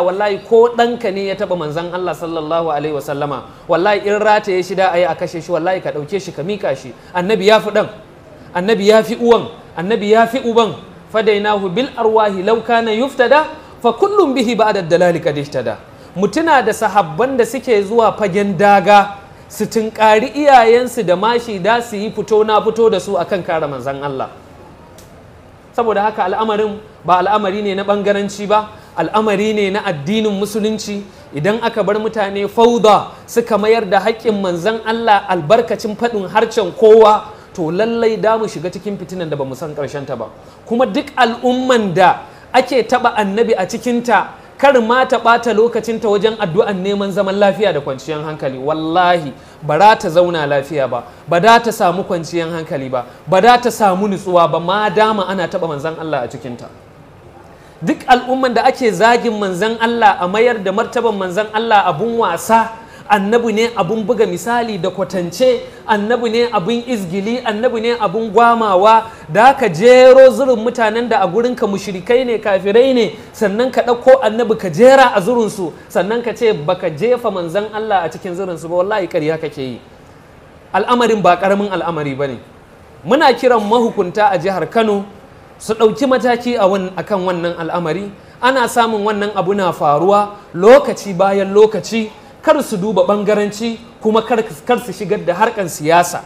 Wallahi ko ɗanka ne ya taɓa manzan Allah sallallahu alaihi wasallama, wallahi in rataye shi da a yi a kashe shi, wallahi ka ɗauke shi ka miƙa shi. Annabi ya fi ɗan, annabi ya fi uwan, annabi ya fi uban. Fadainahu bil arwahi law kana yuftada fa kullum bihi ba'da dalali qad ihtada. Mutuna da sahabban da suke zuwa fagen daga su tunƙari iyayensu da mashi da su yi fito na fito da su akan kare manzan Allah. Saboda haka al'amarin ba al'amari ne na ɓangaranci ba, al'amari ne na addinin musulunci. Idan aka bar mutane fauda suka mayar da haƙƙin manzan Allah albarkacin faɗin harcen kowa, to lallai da mu shiga cikin fitinan da ba mu san ta ba. Kuma duk al'umman da ake taɓa annabi a cikinta, kar ma ta ɓata lokacinta wajen addu'an neman zaman lafiya da kwanciyar hankali. Wallahi ba za ta zauna lafiya ba, ba za ta samu kwanciyar hankali ba, ba za ta samu nutsuwa ba, ma dama ana taɓa manzan Allah a cikinta. Duk al'umman da ake zagin manzan Allah, a mayar da martaban manzan Allah abun wasa, annabi ne abun buga misali da kwatance, annabi ne abun izgili, annabi ne abun gwamawa, da ka jero zurin mutanen da a gurinka mushrikai ne, kafirai ne, sannan ka ɗauko annabi ka jera a zurinsu, sannan ka ce baka jefa manzan Allah a cikin zurinsu ba, wallahi ƙarya kake yi. Al'amarin ba ƙaramin al'amari ba ne. Muna kiran mahukunta a jihar Kano su ɗauki mataki a kan wannan al'amari. Ana samun wannan abu na faruwa lokaci bayan lokaci. Kar su duba ɓangaranci, kuma kar su shigar da harkan siyasa.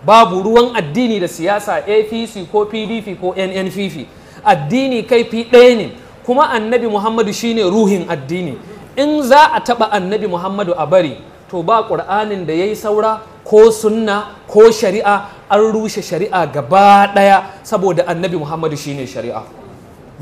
Babu ruwan addini da siyasa, APC ko PDP ko NNPP. Addini kaifi ɗaya ne, kuma annabi Muhammadu shine ruhin addini. In za a taɓa annabi Muhammadu a bari, to ba ƙur'anin da ya yi saura ko sunna ko shari'a. An rushe shari'a gaba ɗaya saboda annabi Muhammadu shine shari'a.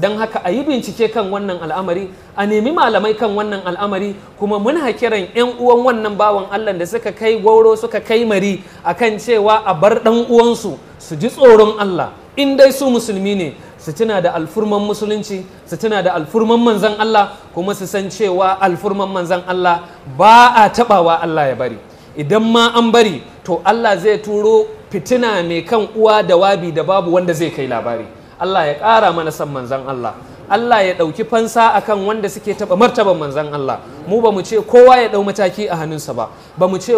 Don haka a yi bincike kan wannan al'amari, a nemi malamai kan wannan al'amari. Kuma muna kiran 'yan uwan wannan bawan Allah da suka kai gwauro suka kai mari akan cewa a bar ɗan uwansu, su ji tsoron Allah. In dai su musulmi ne, su tuna da alfurman musulunci, su tuna da alfurman manzan Allah, kuma su san cewa alfurman manzan Allah ba a tabawa Allah ya bari. Idan ma an bari, to Allah zai turo fitina mai kan uwa da wabi da babu wanda zai kai labari. Allah ya ƙara mana san manzan Allah. Allah ya ɗauki fansa akan wanda suke taɓa martaban manzan Allah. Mu ba mu ce kowa ya ɗau mataki a hannunsa ba, ba mu ce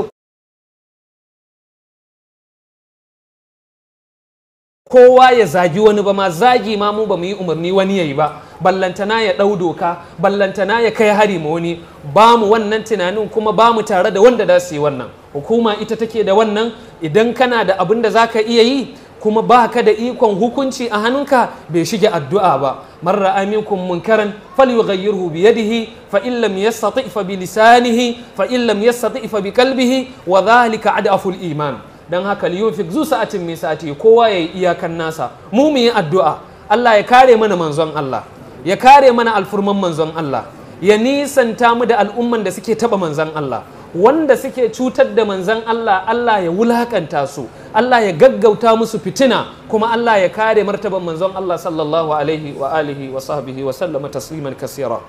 kowa ya zagi wani ba, ma zagi ma mu ba mu yi umarni wani ya yi ba, ballantana ya ɗau doka, ballantana ya kai hari ma wani. Ba mu wannan tunanin, kuma ba mu tare da wanda za su yi wannan. Hukuma ita take da wannan. Idan kana da abin da za ka iya yi kuma ba ka da ikon hukunci a hannunka, bai shige addu'a ba. Man ra'a minkum munkaran falyughayyirhu bi yadihi, fa in lam yastati fa bi lisanihi, fa in lam yastati fa bi qalbihi, wa dhalika ad'aful iman. Dan haka liyunfik zu sa'atin min sa'ati, kowa yayi iyakan nasa. Mu yi addu'a Allah ya kare mana manzon Allah, ya kare mana alfurman manzon Allah, ya nisanta mu da al'umman da suke taba manzon Allah, wanda suke cutar da manzan Allah. Allah ya wulakanta su, Allah ya gaggauta musu fitina, kuma Allah ya kare martaban manzon Allah sallallahu alaihi wa alihi wa sahbihi wa sallama tasliman kasira.